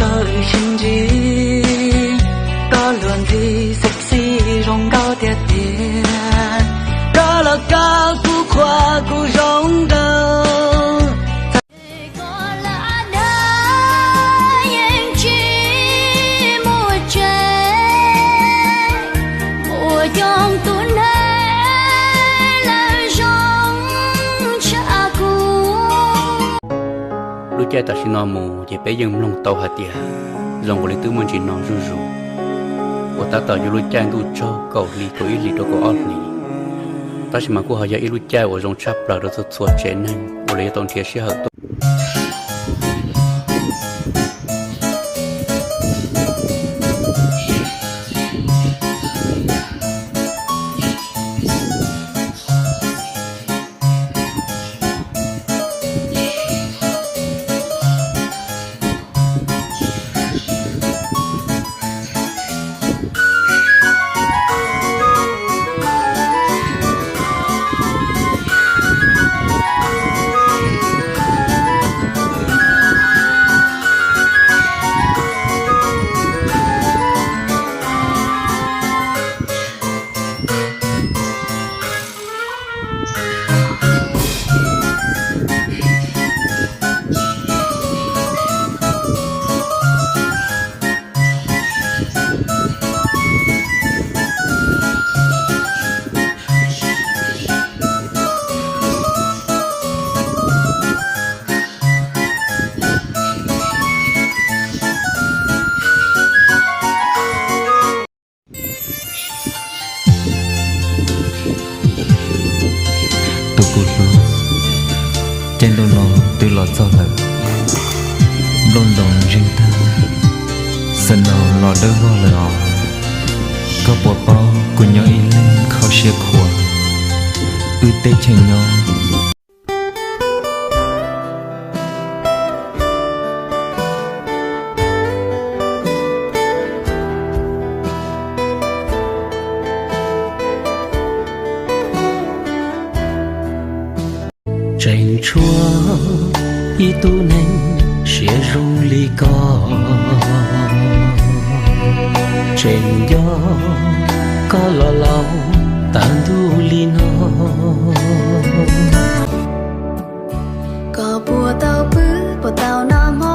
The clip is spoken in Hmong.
Tau wb sib ntsib, koj luag ntxhi sexy zoo nkauj tiag tiag, koj los koj kuj qhuas kuv zoo nraug. Koj lawm dag yeej tsis muaj tseeb, ua coob tus neeg lawm zoo tshaj kuv. Lub caij tam sim no mus ces peb yeej mloog tau hais tias zoo nkaus li twb muaj ntsis no zuj zus, uas tab tom yuav lub caij ntuj tsaug kaum hli, kaum ib hlis rau kaum ob hlis, tab sis mas kuj ho yog ib lub caij uas zoo tshaj plaws rau txhua txhua tsev neeg uas lawv yuav tau nrhiav sij hawm tuaj. Tus kuv hlub, caij ntuj no twb los txog lawm, nplooj ntoos ntseg tag, snow los dawb vog lawm os. Koj puas paub kuv nyob ib leeg kho siab khuav, wb teb chaws nyob. Tseem tshuav ib tug neeg siab zoo li koj, tseem nco koj los laus tag ntuj li no. Koj puas tau pw, puas tau noj hmo?